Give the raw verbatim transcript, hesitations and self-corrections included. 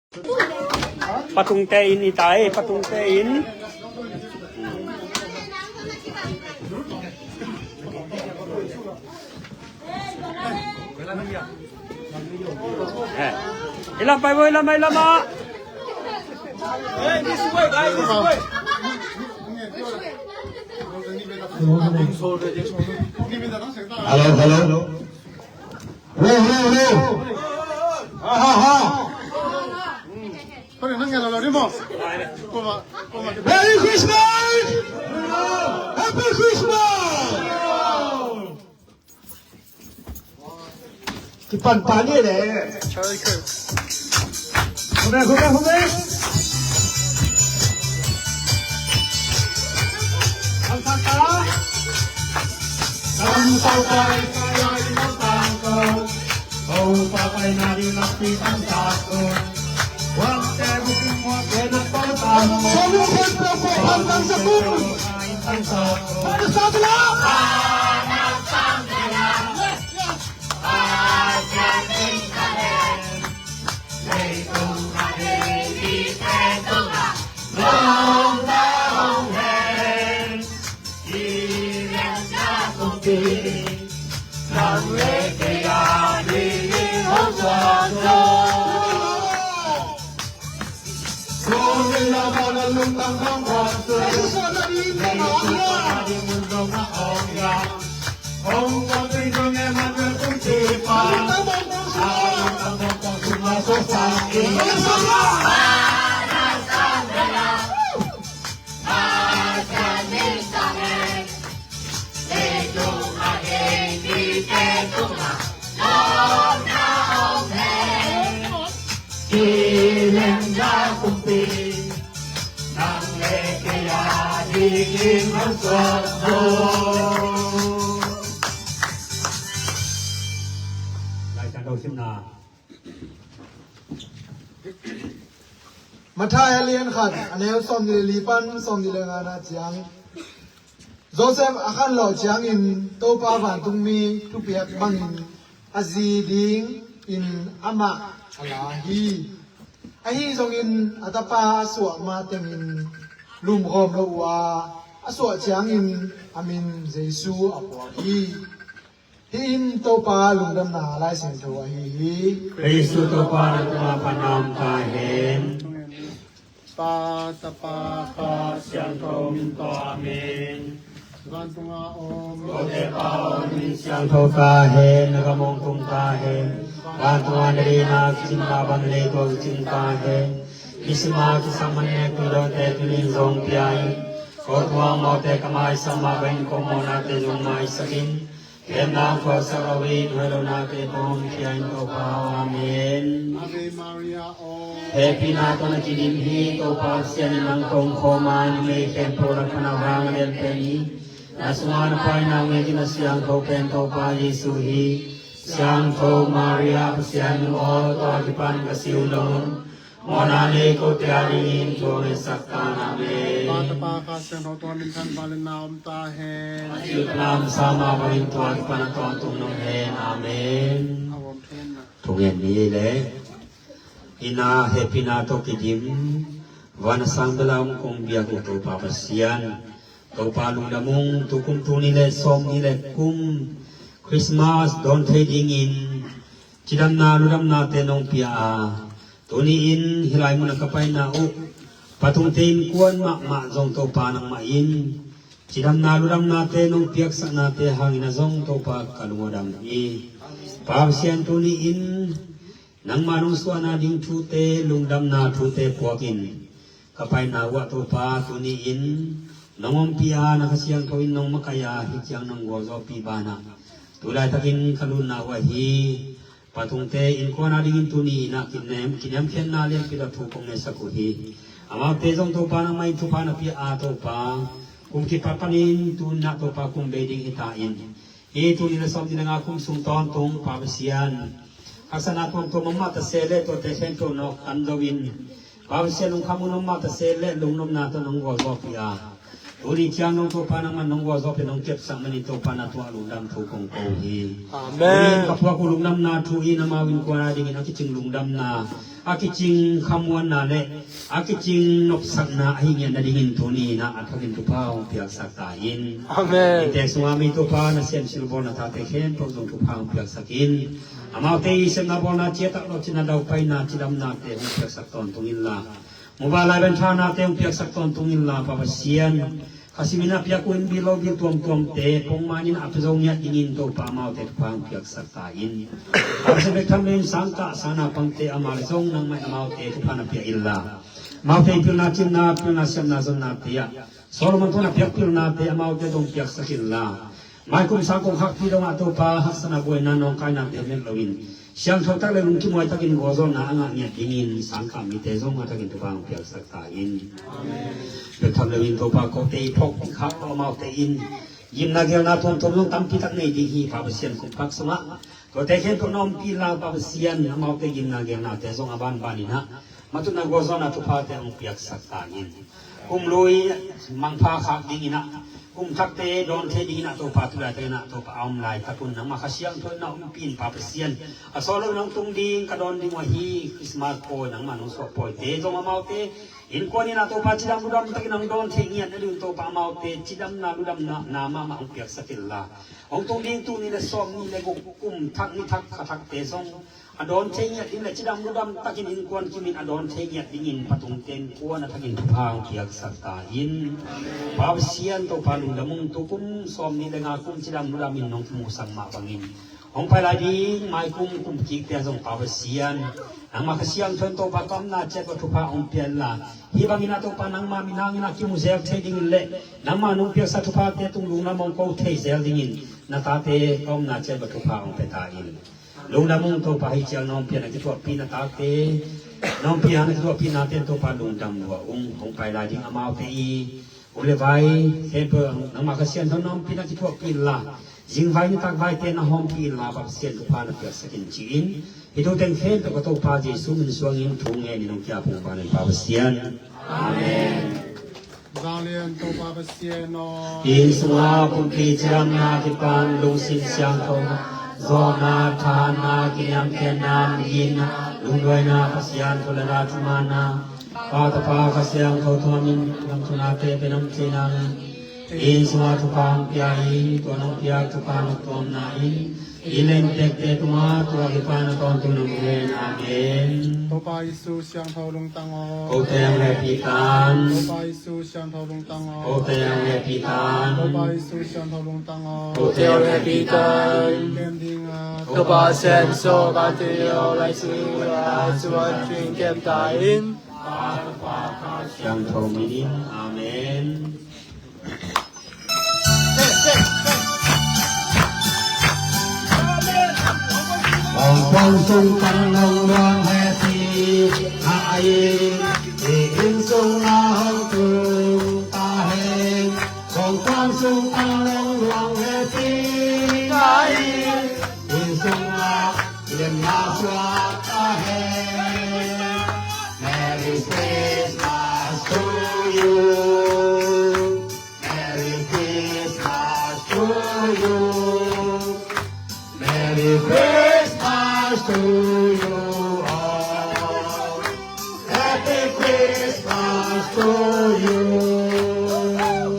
Patungte in i tai, patungte in. Eh. Ilam pai bo, ilam, ilam ah. Hello, hello. Hello, hello, hello. Ha, ha, ha. Merry Christmas! Happy Christmas! Kipan pan ni le. Khume, khume, khume. Ang kata. Ang tawpai kaya inang tangko. Oh, papai na di lakpi ang tako. Wang te buking mo kena pang tamo. Solo ko pa po ang tangko. Ang tangko. Para sa sila. Lai Siangtho simna. Matthai a lian khat, a neu sawmnih le li pan sawmnih le ngana ciang. Joseph a khanlawh ciangin Topa vantungmi thupiak bangin a zi dingin amah a la hi. Ahi zongin a tapa a suah matengin lumkhawm lo uh a, a suah ciangin a min Jesu a puak hi. Hih in Topa lungdamna Lai Siangtho ahi hi. Jesu Topa na tungah pan na om ta hen. Pa, Tapa, Kha Siangtho min tawh, amen. Vantunga om. Kote pa om, min siangtho ta hen, na gam hong tung ta hen. Vantunga na deihna kicing mah bang leitung kicing ta hen. Misi mah kisam mah nek tu dawte tu nin zong pia in. Ko tuang mawte ka maisak mah bangin ko mawhnate zong maisak in. Ken nang khuasak lo in, hoih lo nate tawh hong pia in Topa aw. Amen. Ave Maria aw. Hehpihna tawh na kidim hi, Topa Pasian in nang tawh khawm a, numei khempeuh lak pan a vang a lian pen hi. Na sungah na paina ngei in a siangtho pen Topa Jesu hi. Siangtho Maria Pasian nu aw, tua kipan ka siu lo. Mawhna nei kote a dingin thu hong ngetsak ta in. Amen. Pa, Tapa, Kha Siangtho tua min thang valin na om ta hen. A cil pan a om sa mah bangin tua kipan a tawntung nong hen. Amen. A om thum na. Thungen ni le. Ina hehpihna tawh kidim. Van a sang bel a om kong biak uh Topa Pasian. Topa lungdam ung, tukum tul nih le sawmnih le kum Christmas dawn thei dingin cidamna ludamnate nong pia a, tuni in hih lai mun a ka paina uh patungte innkuan mahmah zong Topa nangmah in cidamna ludamnate nong piaksaknate hangin a zong Topa ka lung aw dam hi. Pa Pasian, tuni in nangmah nong suahna ding thute, lungdamna thute puakin ka paina uh ah Topa tuni in nong ompih a, na Kha Siangtho in nong makaih a, hih ciang nong gualzawhpih banah tu laitakin ka lutna uh ahi. Patungte innkuan a dingin tuni in ah kiniam, kiniamkhiatna lianpi tawh thu kong ngetsak uh hi. Amaute zong Topa nangmah in thupha na pia a Topa, kum kipat panin tu in ah Topa kum bei ding hi ta in. Hih tul nih le sawmnih le nga kum sung tawntung Pa Pasian, haksatna tuamtuam om mah ta se leh tuate khempeuh nawk kan zo in, Pa Pasian, lungkham hun om mah ta se leh lungnopna tawh nong gualzawhpih a, tuni ciang nong Topa nangmah nong gualzawhpih nong kepsak manin Topa na tungah lungdam thu kong ko hi. Amen. Tuni in ka puak uh lungdamna thu in amau innkuan a dingin a kicing lungdamna a kicing khamuanna le a kicing nopsakna ahi ngiat nadingin tuni-in ah a thakin thupha hong piaksak ta in. Amen. Inntek sungah mi Topa Nasem silbawlna tate khempeuh zong thupha hong piaksak in. Amaute i sepna bawlna ciatak lo cina daupaina cidamnate hong piaksak tawntung inla, mobile lai benthanate hong piaksak tawntung inla, Pa Pasian, kha simin a piak uh in bil lo bil tuamtuamte pongmanin a pia zo ngiat dingin Topa amaute thupha hong piaksak ta in. Pasian bek tham loin sangkah sana pangte ama le zong nangmah in amaute thupha na pia inla, amaute i pilna cinna, pilna siamna zonnate ah Solomon tungah a piak pilnate amaute zong piaksak inla, maikum sang kongkhakpi dongah Topa haksatna buaina nawngkainate met loin siangtho tak le lungkim huai takin gualzawhna a ngah ngiat dingin sangkah mite zong a thakin thupha hong piaksak ta in. Bek tham loin Topa kote i phawk ding khak tawh amaute in gimna gelna tuamtuam zong tampi tak nei ding hi Pa Pasian, kum phak sungah tuate khempeuh na ompih inla Pa Pasian, amaute gimna gelnate zong a banbanin ah matutna gualzawhna thuphate hong piaksak ta in. Kum lui mangpha khak dingin ah, kum thakte dawn thei dingin ah Topa, tu laitakin ah Topa a om laitak un nangmah Kha Siangtho in na ompih in Pa Pasian. A sawt loin hong tung ding ka dawn ding uh ahi Christmas pawi nangmah nong suah pawite zong amaute innkuan in ah Topa cidam ludam takin hong dawn thei ngiat nading un Topa amaute cidamna ludamna na mahmah hong piaksak inla, hong tung ding tul nih le sawm nih le guk kum thak ni thak kha thakte zong a dawn thei ngiat ding le cidam ludam takin innkuan kimin a dawn thei ngiat dingin Pa tungte innkuan a thakin thupha hong piaksak ta in. Pa Pasian Topa lungdam ung, tu kum sawm nih le nga kum cidam ludam in nong kimuhsak mah bangin hong pai lai ding maikum kum kikte ah zong Pa Pasian, nangmah Kha Siangtho in Topa ka omna ciat bang thupha hong pia inla, hih bangin ah Topa nangmah minhangin ah kimu zel thei dingin le nangmah nong piaksak thuphate tung lungdam hong ko thei zel dingin na tate ka omna ciat bang thupha hong pia ta in. Lungdam ung Topa, hih ciang na ompih a na kithuahpih na tate, na ompih a na kithuahpih nate in Topa lungdam lua ung. Hong pai lai ding amaute i u le vai khempeuh nangmah Kha Siangtho na ompih na kithuahpih inla, zingvai nitak vaite na hawmpih inla Pa Pasian thupha na piaksak in ci-in, hih thu teng khempeuh ka Topa Jesu min suangin thu ngenin hong kiap ung, vanglian Pa Pasian. Amen. Vanglian Topa Pasian aw. Inn sungah kumpi cidamna kipan lungsim siangthona, zawhna, thahatna, kiniamkhiatna, migitna, lungduaina, Pasian thu le la thumanna, Pa, Tapa, Kha Siangtho thuamin lamthunate pia nam thei nangin, inn sungah thupha hong pia in, tua nong piak thupha nong tuamna in, i lentekte tungah tua kipan a tawntung nong hi hen. Amen. Topa Jesu siangtho lungtang aw. Kote hong hehpih tan. Topa Jesu siangtho lungtang aw. Kote hong hehpih tan. Topa Jesu siangtho lungtang aw. Kote hong hehpih tan. Kem ding a. Topa Siangtho Pathian aw, lai sung lai sung a tuin kem ta in. Siangtho min in. Amen. Hong pong sung tang long luang he si a ai, i inn sung a hong tung ta hen. Hong pong sung tang long luang he si a ai, inn sung a liamna suak ta hen. Merry Christmas to you. Merry Christmas to you. Merry Christmas to you all. Happy Christmas to you. Amen.